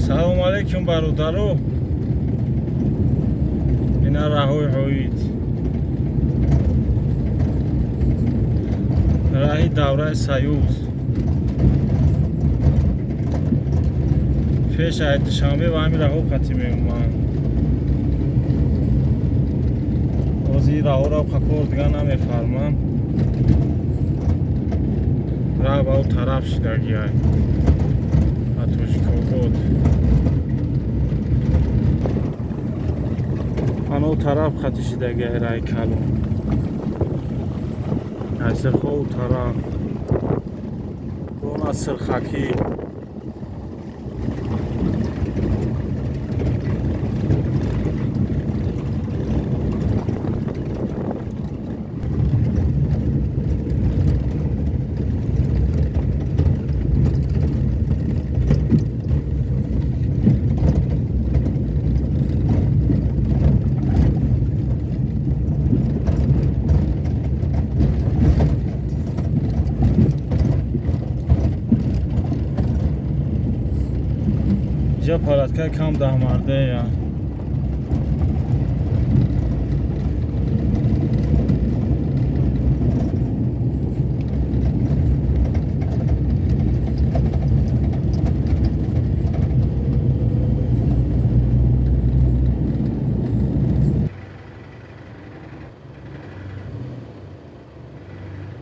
Салому алейкум, бародаро. Ина раҳои ҳоид, раҳи давраи Союз. Пеш ай Душанбе ва ҳамин раҳо қатӣ меоманд. Ҳозир ин раҳоро кор дига намефармам. Раҳ ба ӯ тараф шидагиай, ба Тоҷикобод. Ано тараф хати шидагиай раҳи калон. Ай Сирхову тараф он аз Сирхакӣ. Инҷа парадкаи кам даҳмардея.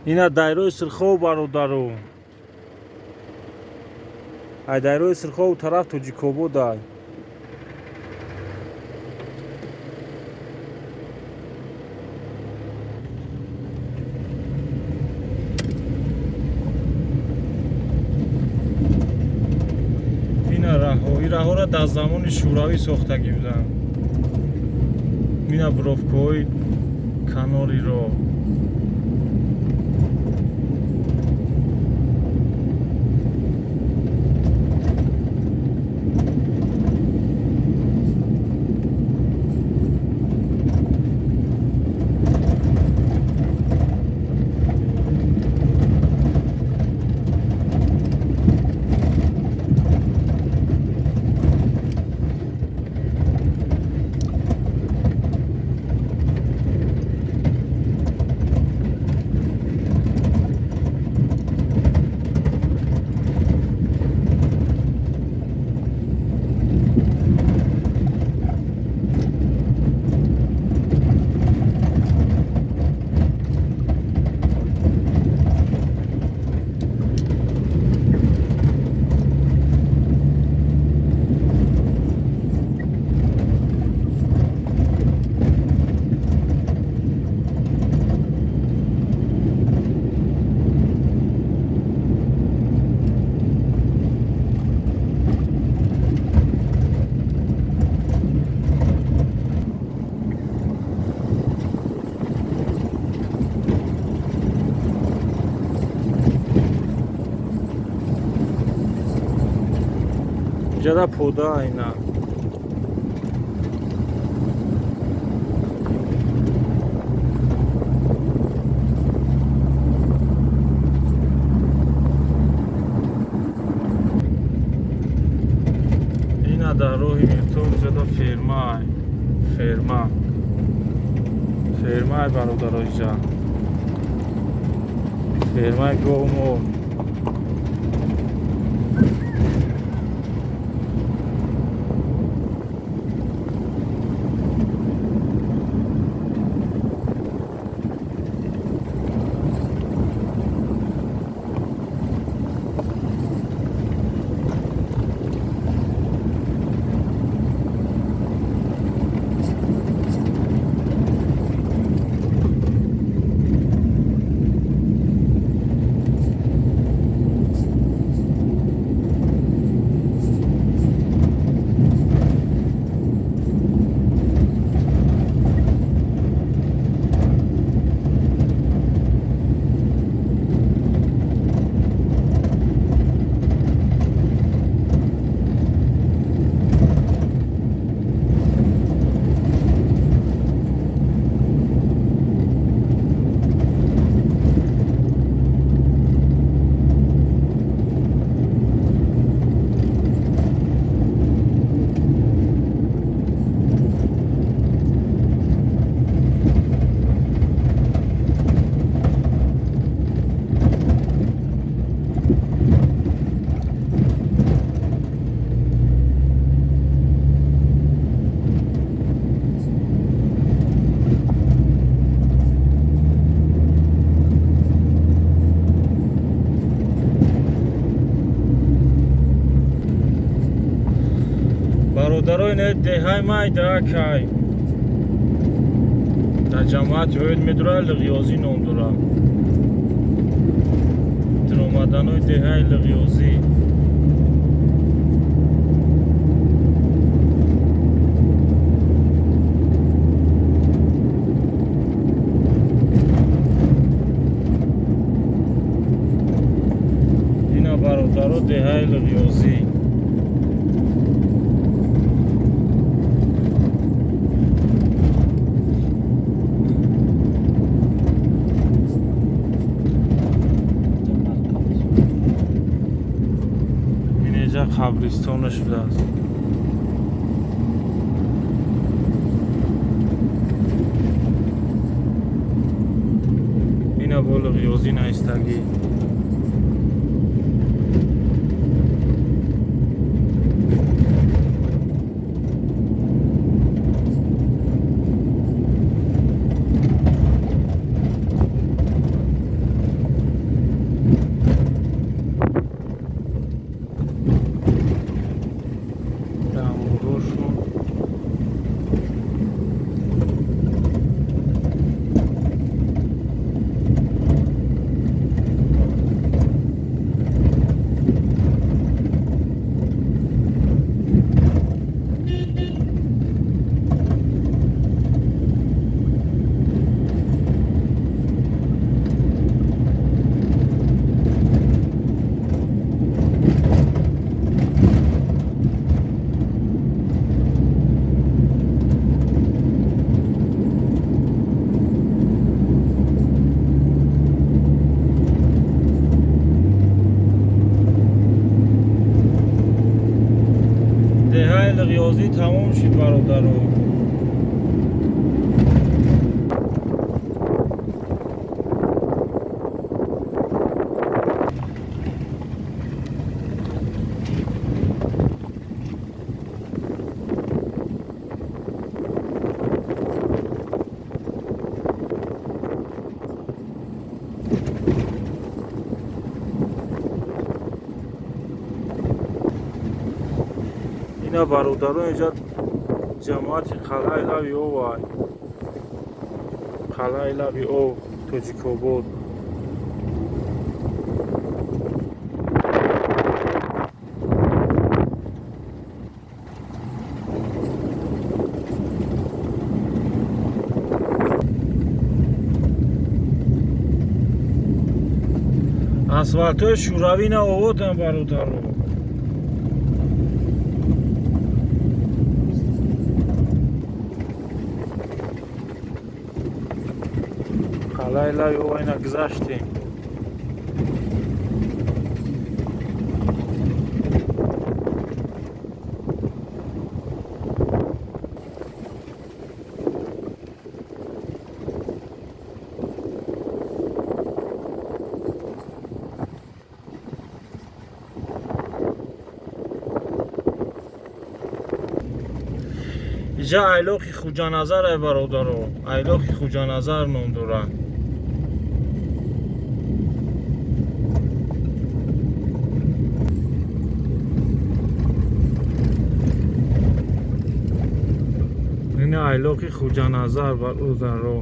Ина дайрои Сирхов, бародару. Ай дайрои Сирхову тараф Тоҷикобод ай. Ина раҳо, ин раҳоро дар замони Шӯравӣ сохтагӣ буданд. Ина бровкаҳои канори роҳ. Инҷада пода айна. Ина дар роҳи Миртоб инҷада фермаай. Ферма. Фермаай, бародаро, инҷа. Фермаи говмол. Бародаро, ин деҳаи Майдакай дар ҷамоати Оид медура, Лиғёзӣ ном дорад. Даромаданои деҳаи Лиғёзӣ. Ина бародаро деҳаи Лиғёзӣ. Инеҷа қабристонаш будааст. Ина бо Лиғёзӣ наистагӣ. Деҳаи Лиғёзӣ тамом шуд, бародаро. Ина бародаро инҷа ҷамоати Қалъаи Лаби Ов ай. Қалъаи Лаби Ов, Тоҷикобод. Асфалтҳои шӯравӣ на оводанд, бародаро. Қалъаи Лаби Ов ина гузаштем. Иҷа айлоқи Хуҷаназар ай, бародаро. Айлоқи Хуҷаназар ном дорад. Ина айлоқи Хуҷаназар, бародаро.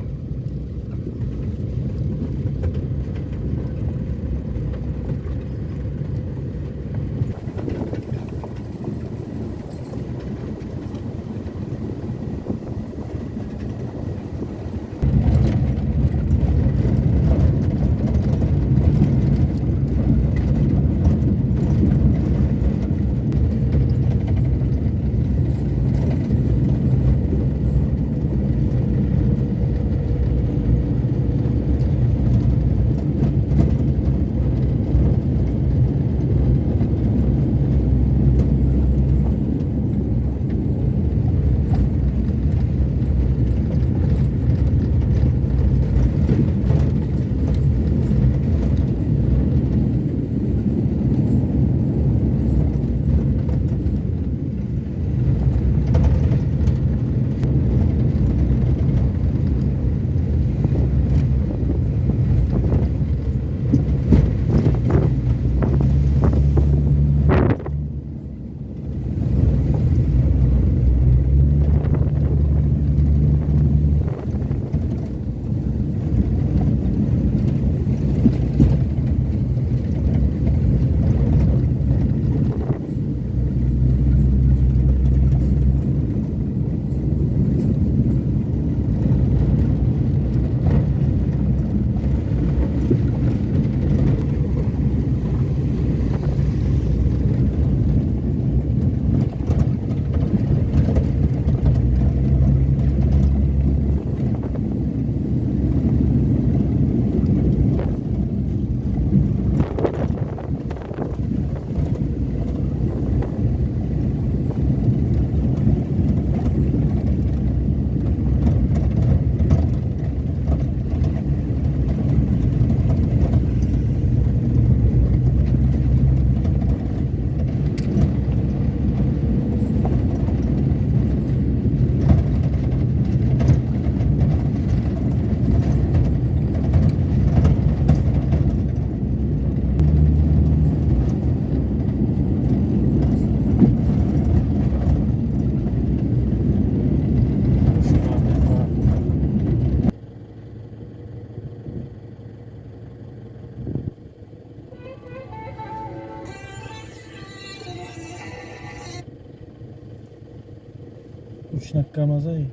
Учнаккамазай.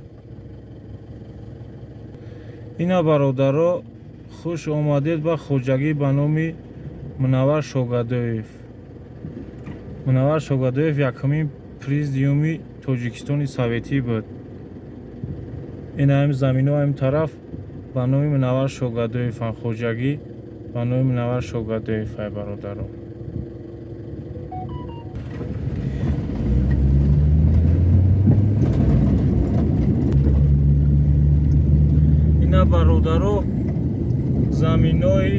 Ина бародаро, хуш омадед ба хоҷагӣ ба номи Мунаввар Шогадоев. Мунаввар Шогадоев якумин президиуми Тоҷикистони советӣ буд. Ина ҳам замино ҳам тараф ба номи Мунаввар Шогадоев, хоҷагӣ ба номи Мунаввар Шогадоев, ай бародаро. Ина бародаро, заминои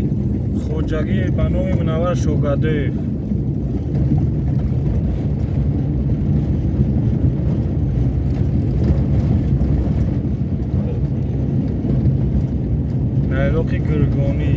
хоҷагӣ ба номи Мунаввар Шогадоев. Найлоқи Гургонӣ.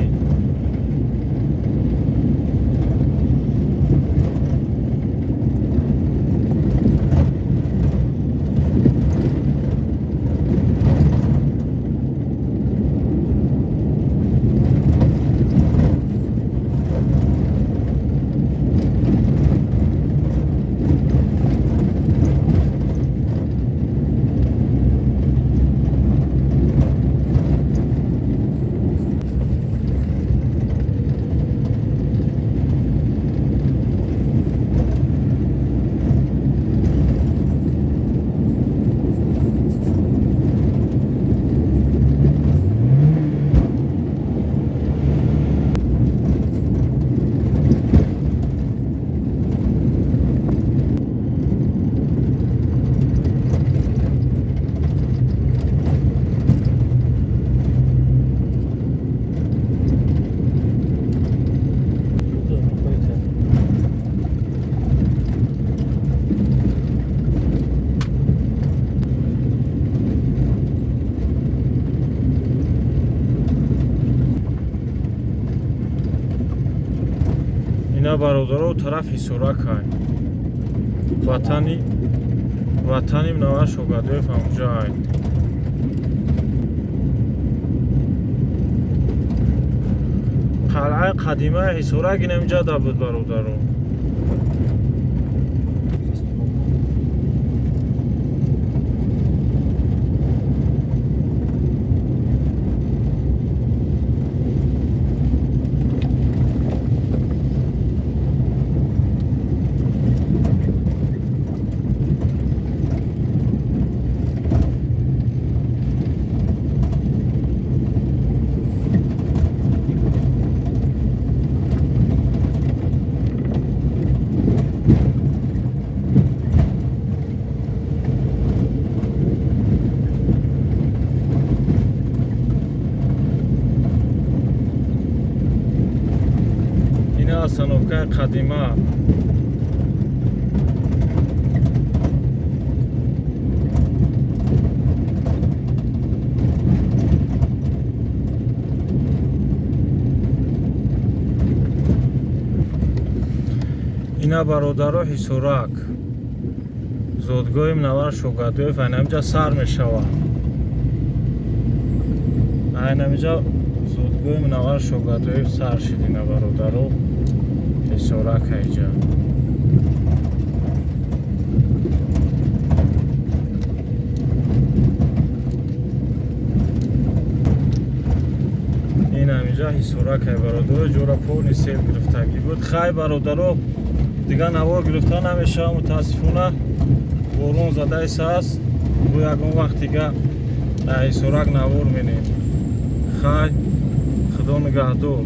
Ина бародаро, тараф Ҳисорак ай. Ватани Мунаввар Шогадоев ҳамҷо ай. Қалъаи қадимаи Ҳисорак ин ҳамҷа да буд бародаро. Остановкаи қадима. Ина бародаро, Ҳисорак, зодгоҳи Мунаввар Шогадоев айнамиҷа сар мешавад. Айнамиҷа зодгоҳи Мунаввар Шогадоев сар шид. Ина бародаро, Ҳисорак айҷа. Ин ҳамиҷа Ҳисорак ай бародаро, ҷора полни сел гирифтагӣ буд. Хай бародаро, дигар навор гирифта намешавад, мутаассифона борон задаиса аст. Бо ягон вақт дига Ҳисорак навор менем. Хай, худо нигаҳдор.